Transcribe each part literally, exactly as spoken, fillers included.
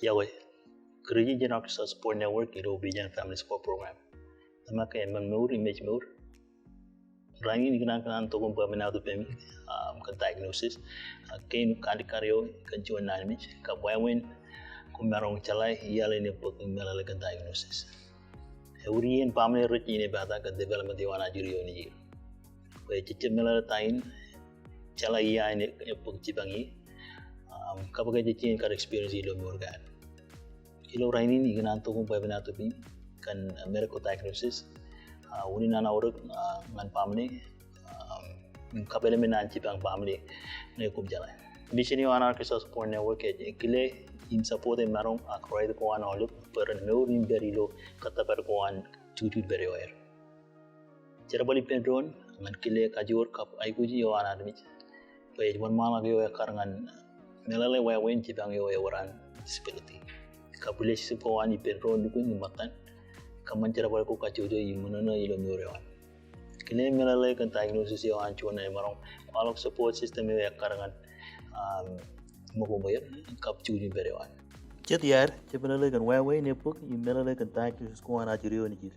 Iọkwe, kōj ri-jeje jān Arkansas Support Network ilo Vision Family Support Program. Tōmak ke eṃṃan mour im ej mour. Rainin ikōṇaan kōṇaan tok im bwebwenato ippemi, um, kōn diagnosis. Uh, kein kaalikkar eo kōn juon naan mej, kab wāween koṃ maroñ jeḷā iaḷ in ebbōk im meḷeḷe kōn diagnosis. Ewōr iien baaṃle rej inepata kōn development eo an ajri eo nejid. Bwe jej jab meḷeḷe ta in, jeḷā ia in ebbōk jipañ ie, um, kab ke jej jañin kar experience ilo mour ko ad. Ilo rainin ikōṇaan tok im bwebwenato ippemi kōn medical diagnosis, uh, unin an aorōk, uh, ñan baaṃle, um, im kapelemen an jipañ baaṃle ñe koṃ jeḷā. Mission eo an Arkansas Support Network ej kile im support e maroñ ak rainin ko an aolep bwe ren mour im pād ilo kōttōpar ko an jukjuk pād eo aer. Jerbal ippān doon ñan kile, kajoor kab aikuj eo an armej bwe ej wōnṃaanḷọk eo ekkar ñan meḷeḷe wāween jipañ eo ewōr an disability. Kab relationship ko an ippān doon lukkuun im ṃōttan, kōṃṃan jerbal ko kajjojo im ṃōṇōṇō ilo mour eo an. Kile im meḷeḷe kōn diagnosis eo an juon emaroñ kwaḷọk support system eo ekkar ñan, um, ṃōko ṃweer kab jukjuk pād eo an. Jet iaad, jej meḷeḷe kōn wāween ebbōk im meḷeḷe kōn diagnosis ko an ajri eo nejid.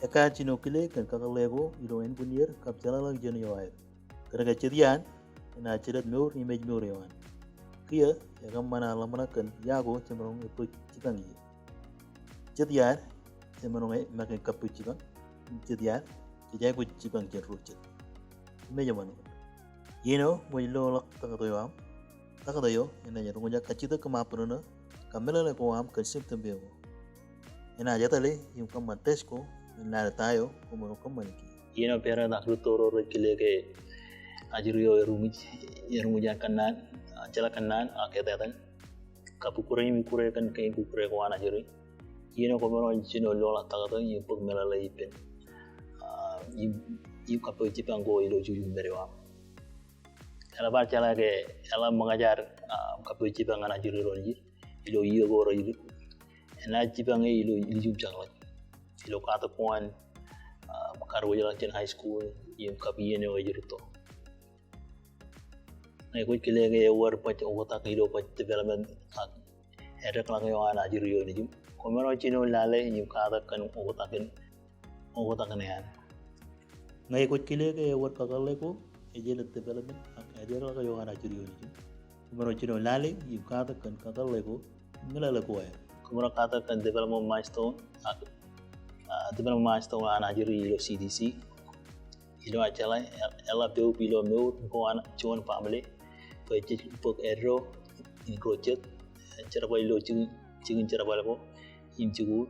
Ekar jino kile kōn kakōḷḷe ko ilo ānbwinnierro kab jeḷāḷọkjeṇ eo aer. Kōnke jet iaan enaaj jelōt mour im ej mour eo an. Kiiō, ekōṃṃan an ḷōmṇak kōn ia ko jemaroñ ebbōk jipañ ie. Jet iaad, jemaroñ make kappok jipañ. Jet iaad, jej aikuj jipañ jān ro jet. Im ej eṃṃan. Iien eo kwōj loḷọk taktō eo aṃ, taktō eo enaaj roñjake kajjitōk kōṃṃan ṃōṇōṇō kab meḷeḷe ko aṃ kōn symptom eo ko. Enaaj etale im kōṃṃan test ko im lale ta eo koṃro kōṃṃane kiiō. Iien eo parent ak rūtto ro rej kile ke ajri eo eruṃwij, eruṃwij an kōnnaan, ah, jeḷā kōnnaan ak etetal. Kab ikkure im ikkure kōn kein ikkure ko an ajri. Iien eo koṃro jino loḷọk taktō im bōk meḷeḷe ippān, ah, im, im kappok jipañ ko ilo jukjuk pād eo aṃ. Eḷap ad jeḷā ke eḷap ṃōkaj ad, ah, kappok jipañ ñan ajri ro nejid ilo iiō ko reiluk. Enaaj jipañ e ilo ilju im jekḷaj. Ilo katak ko an, ah, kar wōjḷọk jān high school im kab iien eo ej rūtto. Ñe kwōj kile ke ewōr baj oktak ilo baj development ak eddekḷọk eo an ajri eo nejiṃ, koṃro jino lale im katak kōn oktak in, oktak in ean. Ñe kwōj kile ke ewōr kakōḷḷe ko, ejelōt development ak eddekḷọk eo an ajri eo nejiṃ, koṃro jino lale im katak kōn kakōḷḷe ko, meḷeḷe ko aer. Koṃro katak kōn development milestone ak, ah, development milestone an ajri ilo C D C. Ilo ad jeḷā, eḷap eok ilo mour ko an juon family bwe jej bōk eddo in ro jet, jerbal ilo jikin, jikin jerbal ko im jikuuḷ.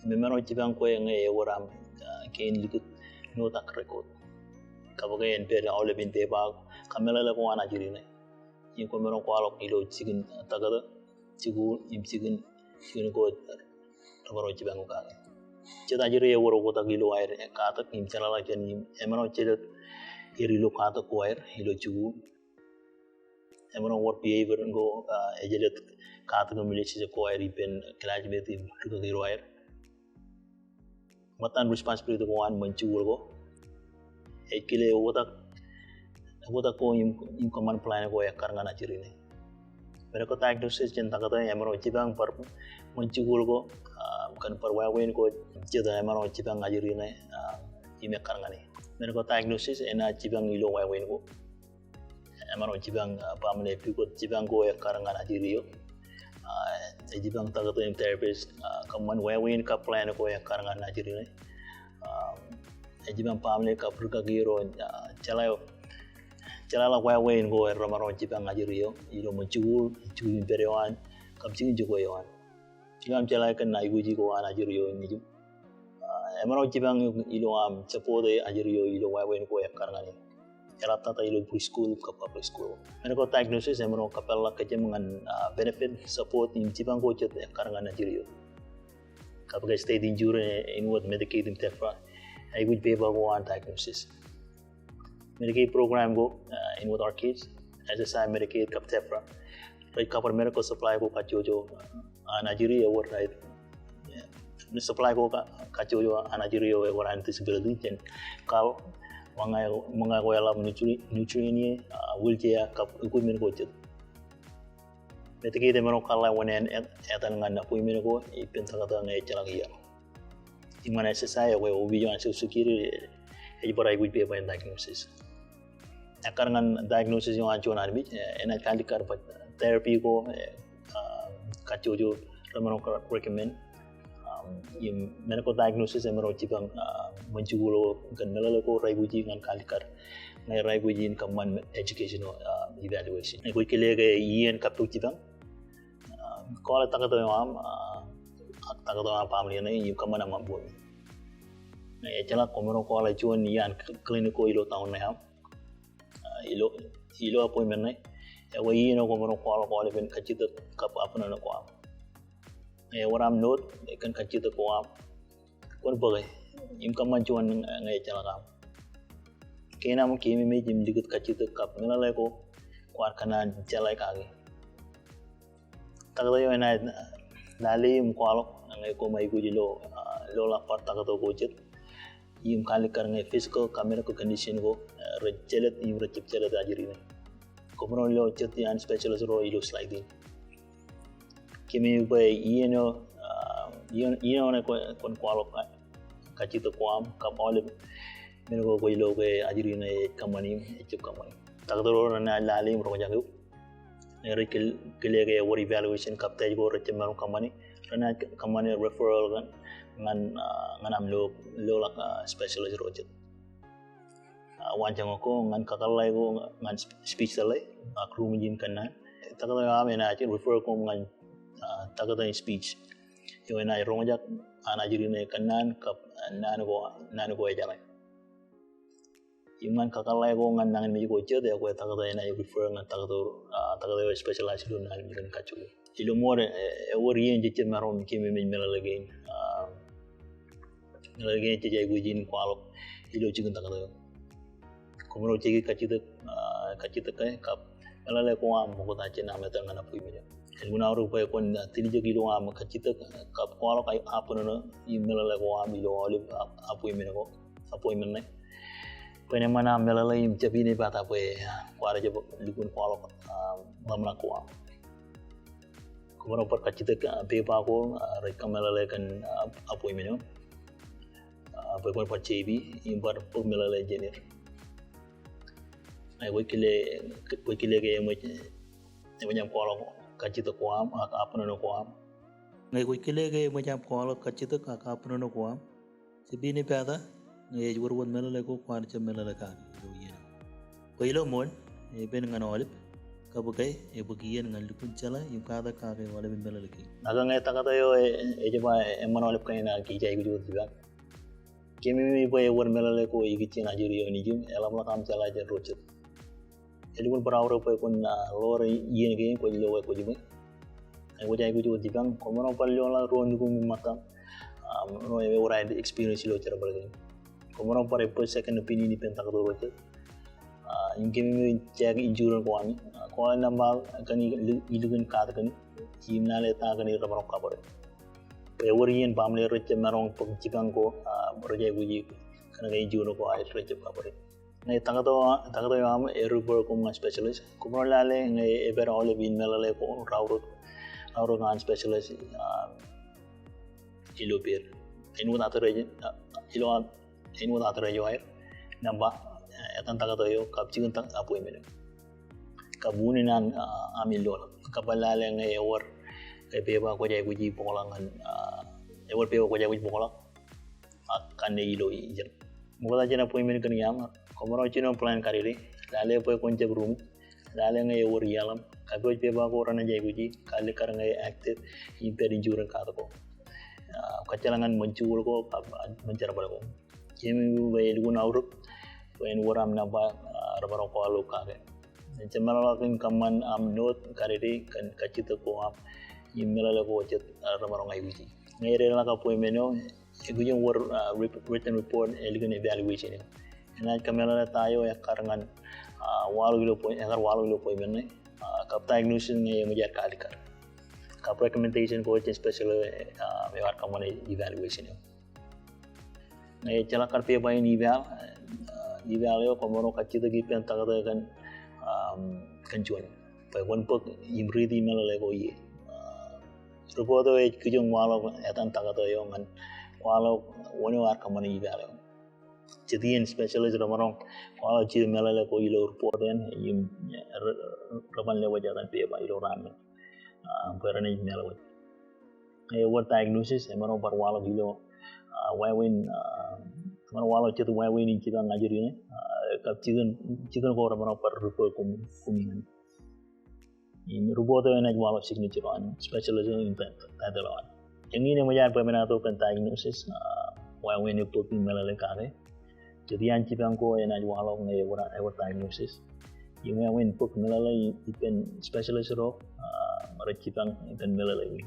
Im emaroñ jipañ kwe ñe ewōr aṃ, ah, kein likūt note ak record. Kab ke en pād aolepān pepa ko kab meḷeḷe ko an ajri ṇe. Im koṃro kwaḷọk ilo jikin taktō, jikuuḷ im jikin, jikin ko rej maroñ jipañ eok kake. Jet ajri ewōr oktak ilo aer katak im jeḷāḷọkjeṇ im emaroñ jelōt er ilo katak ko aer ilo jikuuḷ. Emaroñ wōr behavior ko, ah, ejelōt katak im relationship ko aer ippān classmate im rikaki ro aer. Ṃōttan responsibility ko an ṃōn jikuuḷ ko. Ej kile oktak, oktak ko im, im kōṃṃan plan ko ekkar ñan ajri ṇe. Medical diagnosis jān taktō emaroñ jipañ bar ṃōn jikuuḷ ko, ah, kōn bar wāween ko jet emaroñ jipañ ajri ṇe, ah, im ekkar ñan e. Medical diagnosis enaaj jipañ ilo wāween ko. Emaroñ jipañ, ah, baaṃle pukot jipañ ko ekkar ñan ajri eo. Ah, ej jipañ taktō im therapist, ah, kōṃṃan wāween kab plan ko ekkar ñan ajri ṇe. Ah, ej jipañ baaṃle kab rikaki ro, ah, jeḷā eo, jeḷāḷọk wāween ko erro maroñ jipañ ajri eo ilo ṃōn jikuuḷ, jukjuk pād eo an kab jikin jokwe eo an. Ilo aṃ jeḷā kōn aikuji ko an ajri eo nejiṃ, ah, emaroñ jipañ ilo aṃ support e ajri eo ilo wāween ko ekkar ñan e. Eḷaptata ilo preschool kab public school. Medical diagnosis emaroñ kōpeḷḷọk kōjām ñan, ah, benefit, support im jipañ ko jet ekkar ñan ajri eo. Kab ke state insurance āinwōt Medicaid im TEFRA, aikuj pepa ko an diagnosis. Medicaid program ko, ah, āinwōt ARKids, SSI, Medicaid kab TEFRA, rej cover medical supply ko kajjojo, ah, an ajri ewōr, right? Yeah. Supply ko ka-, kajjojo an ajri eo ewōr an disability jān kaḷ, ṃōñā, ṃōñā ko eḷap nutri-, nutrient e, ah, wheelchair kab equipment ko jet. Medicaid emaroñ kōḷḷā wōṇāān etal ñan appointment ko ippān taktō ñe ejjeḷọk iiō. Im ñan S S I, ekwe opiij eo an Social Security ej bar aikuj pepa in diagnosis. Ekkar ñan diagnosis eo an juon armej, enaaj kaalikkar bwe therapy ko, kajjojo remaroñ recommend. Im medical diagnosis emaroñ jipañ ṃōn jikuuḷ ko kōn meḷeḷe ko reaikuji ñan kaalikkar ñe reaikuj in kōṃṃan educational evaluation. Ñe kwōj kile ke iien kappok jipañ, kōḷḷā taktō eo aṃ, ak taktō eo aṃ baaṃle ṇe im kōṃṃan aṃ appointment. Ñe ejjeḷọk, kwōmaroñ kōḷḷā juon iaan clinic ko ilo town ṇe aṃ. Ilo, ilo appointment ṇe, ekwe iien eo kwōmaroñ kōḷḷā aolepen kajjitōk kab abṇōṇō ko aṃ. Ñe ewōr aṃ note kōn kajjitōk ko aṃ, kwōn bōke im kōṃṃan juon ñe ejjeḷọk aṃ. Kein aṃ keememej im likūt kajjitōk kab meḷeḷe ko kwaar kōṇaan jeḷā kaki. Taktō eo enaaj lale im kwaḷọk ñe koṃ aikuj ilo, ilo ḷọk bar taktō ko jet im kaalikkar ñe physical kab medical condition ko rej jelōt im rej jab jelōt ajri ṇe. Kwōmaroñ lo jet iaan specialist ro ilo slide in. Keememej bwe iien eo, iien, iien eo ṇe kwōn kwaḷọk kajjitōk ko aṃ kab aolep men ko kwōj lo ke ajri ṇe ej kōṃṃani im ejab kōṃṃani. Taktō ro renaaj lale im roñjake eok. Ñe rej kile ke ewōr evaluation kab test ko rejjab maroñ kōṃṃani, renaaj kōṃṃani referral ñan, ñan aṃ lo, lo ḷọk specialist ro jet. Waanjoñak ko ñan kakōḷḷā ko ñan speech tōlle ak ruṃwij in kōnnaan. Taktō eo aṃ enaaj refer koṃ ñan taktō in speech eo enaaj roñjak an ajri ṇe kōnnaan kab naan ko, naan ko ejeḷā. Im ñan kakōḷḷā ko ñan nañinmej ko jet, ekwe taktō enaaj refer ñan taktō, taktō eo specialize ilo nañinmej kajjojo. Ilo ṃool, ewōr iien jej jab maroñ keememej meḷeḷe kein. Meḷeḷe kein jej aikuj in kwaḷọk ilo jikin taktō eo. Kwōmaroñ jeki kajjitōk, kajjitōk ke kab meḷeḷe ko aṃ ṃokta jān aṃ etal ñan appointment eo. Elukkuun aorōk bwe kwōn tiljek ilo aṃ kajjitōk kab kwaḷọk abṇōṇō im meḷeḷe ko aṃ ilo aolep appointment ko, appointment ṇe. Bwe en eṃṃan aṃ meḷeḷe im jab inepata bwe kwaar jab lukkuun kwaḷọk ḷōmṇak ko aṃ. Kwōmaroñ bar kajjitōk pepa ko rej kōmeḷeḷe kōn appointment eo. Bwe kwōn bar jepi im bar bōk meḷeḷe jān er. Ñe kwōj kile, kwōj kile ke eṃōj, eṃōj aṃ kwaḷọk kajjitōk ko aṃ ak abṇōṇō ko aṃ. Ñe kwōj kile ke eṃōj aṃ kwaḷọk kajjitōk ak abṇōṇō ko aṃ, jab inepata ñe ej wōr wōt meḷeḷe ko kwaar jab meḷeḷe kaki ilo iien eo. Bwe ilo ṃool, epen ñan aolep, kab ke ebōk iien ñan lukkuun jeḷā im katak kake aolepen meḷeḷe kein. Ak ñe taktō eo ej ba eṃṃan aolep kain ak ij aikuj wōt jipañ, keememej bwe ewōr meḷeḷe ko ikijjien ajri eo enaaj eḷapḷọk aṃ jeḷā jān ro jet. Elukkuun bar aorōk bwe kwōn ḷoor iien kein kwōj lo ke kwōj jipañ. Ñe kwōj aikuj wōt jipañ, kwōmaroñ bar lo ḷọk ruo nukūṃ im ṃōttam. Ro ewōr aer experience ilo jerbal kein. Kwōmaroñ bar ebbōj second opinion ippān taktō ro jet. Im keememej check insurance ko ami. Kōḷḷā nōṃba kōn ilikin card kōn im lale ta kōn remaroñ cover. Bwe ewōr iien baaṃle rej jab maroñ bōk jipañ ko, rej aikuji kōn ke insurance ko aer rej jab cover. Ñe taktō, taktō eo aṃ erefer koṃ ñan specialist, kwōmaroñ lale ñe epād aolep in meḷeḷe ko raorōk, raorōk ñan specialist ilo pād. Āinwōt address, ilo āinwōt address eo aer, nōṃba, etan taktō eo, kab jikin appointment eo. Kab unin an aṃ ilowaan. Kab lale ñe ewōr pepa kwōj aikuji bōkḷọk ñan, ewōr pepa kwōj aikuji bōkḷọk ak kanne ilo ijeṇ. Ṃokta jān appointment kōn iaam, kwōmaroñ jino plan card eo, lale bwe kwōn jab ruṃwij, lale ñe ewōr iaḷ aṃ, kappooj pepa ko renaaj aikuji, kalikkar ñe active im pād insurance card ko. Kōjjeḷā ñan ṃōn jikuuḷ ko, kab ṃōn jerbal ko. Keememej bwe elukkuun aorōk bwe en wōr aṃ nōṃba remaroñ call eok kake. Jab meḷọkḷọk im kōṃṃan aṃ note card eo kōn kajjitōk ko aṃ im meḷeḷe ko jet remaroñ aikuji. Ñe edeḷọk appointment eo, ekwōj wōr written report ilikin evaluation eo. Enaaj kōmeḷeḷe ta eo ekkar ñan waḷọk ilo, ekkar waḷọk ilo appointment ṇe, kab diagnosis ñe eṃōj aer kalikkar, kab recommendation ko jān specialist eo ad kōṃṃane evaluation eo. Ñe ejjeḷọk kar pepa in eval, eval eo kwōmaroñ kajjitōk ippān taktō kōn, kōn juon. Bwe kwōn bōk im riiti meḷeḷe ko ie. Report eo ej kijoñ kwaḷọk etan taktō eo ñan kwaḷọk wōn eo ear kōṃṃane ippaḷ eo. Jet iien specialist remaroñ kwaḷọk jidik meḷeḷe ko ilo report eṇ im re, re, reban lewōj etan pepa ilo raan in. Bwe renaaj meḷeḷe wōt. Ewōr diagnosis emaroñ bar waḷọk ilo wāween, emaroñ waḷọk jet wāween in jipañ ajri ṇe, kab jikin, jikin ko remaroñ bar refer kōm, kōm iien. Im report eo enaaj waḷọk signature eo an specialist eo im title eo an. Eñin eṃōj ad bwebwenato kōn diagnosis, wāween e bōk im meḷeḷe kake. Jet iaan jipañ ko enaaj waḷọk ñe ewōr, ewōr diagnosis. Im wāween bōk meḷeḷe ippān specialist ro rej jipañ ippān meḷeḷe in.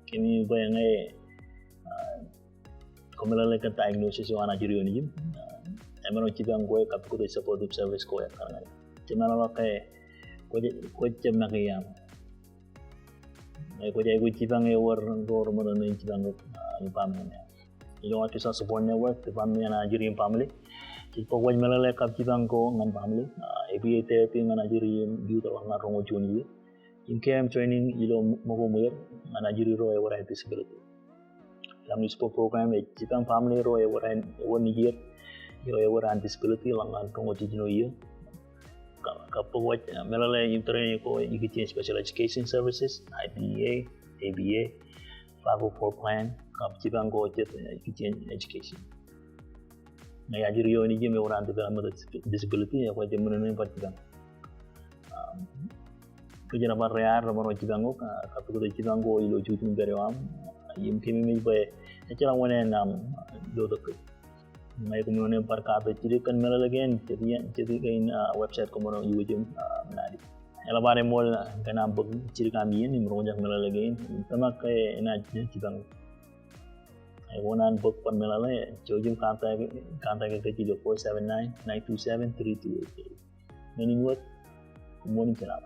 Kōmij bwe ñe kwō meḷeḷe kōn diagnosis eo an ajri eo nejūṃ, emaroñ jipañ kwe kab kōtōj supportive service ko ekkar ñan eok. Jemaroñ ke kwōj, kwōj jab make iaam. Ñe kwōj aikuj jipañ ewōr ro reṃōṇōṇō in jipañ eok im baaṃle ṇe. Ilo Arkansas Support Network, Department an Ajri im Baaṃle, jej bōk wōj meḷeḷe kab jipañ ko ñan baaṃle, ABA therapy ñan ajri im youth ḷọk ñan roñoul juon iiō, im career training ilo ṃōko ṃweer ñan ajri ro ewōr aer disability. Family support program ej jipañ baaṃle ro ewōr aer, ewōr nejier eo ewōr aer disability ḷọk ñan roñoul jiljino iiō. Kab, kab bōk wōj meḷeḷe im training ko ikijjien special education services, IDEA, ABA, five oh four plan, kab jipañ ko jet ikijjien education. Ñe ajri eo nejūṃ ewōr an developmental disability, ekwe jeṃṃan ṇe bar jipañ. Kōjerbal rear remaroñ jipañ eok, kab kōtōj jipañ ko ilo jukjuk in pād eo aṃ. Im kōmij bwe ejjeḷọk wōṇāān aṃ lotok kōj. Ñe koṃ iuṃwin bar katak jidik kōn meḷeḷe kein, jet iien, jet kein website koṃ iuṃwin men ad. Eḷap ad eṃool kōn aṃ bōk jidik aṃ iien im roñjake meḷeḷe kein, im tōmak ke enaaj jipañ. Ñe kwō kōṇaan bōk bar meḷeḷe, jouj im contact, contact kōj ilo four seven nine, nine two seven, three two eight eight. Men in wōt, koṃṃool im jen aṃ.